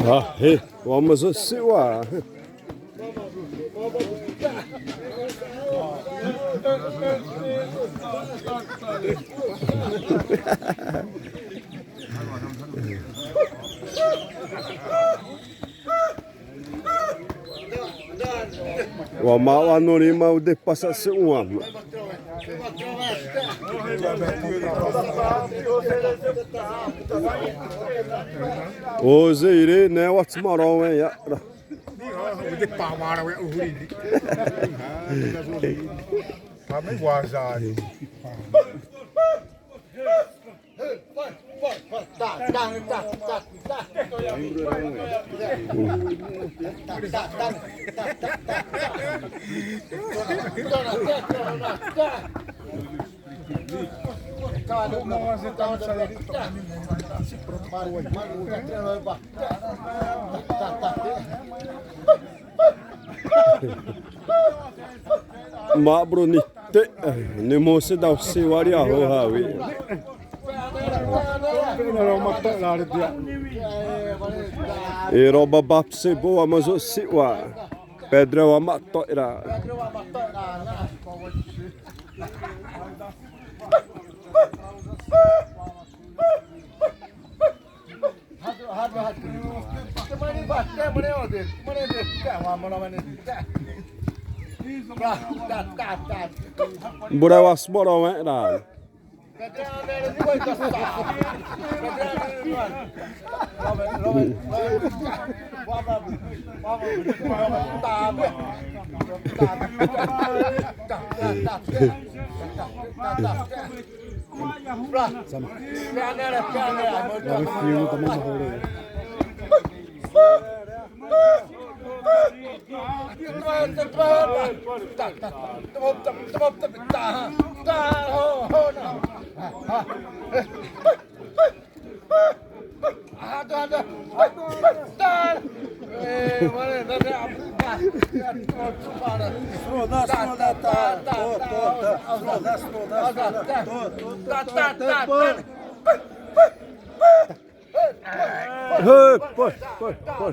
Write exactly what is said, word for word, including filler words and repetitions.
Ahâ, wa ma zô siwa. Wa ma wa norĩ ma u de pasa se u ama. Ô, zé iré, né, wa tsi ma rowẽ za'ra. Ma bro ni te, ni mo se da se wari a ho hawi. E roba bap se bo wa ma zô siwa. Pedra wa ma to'ra. Bura was boro wẽ ra. Hã, pô, pô, pô.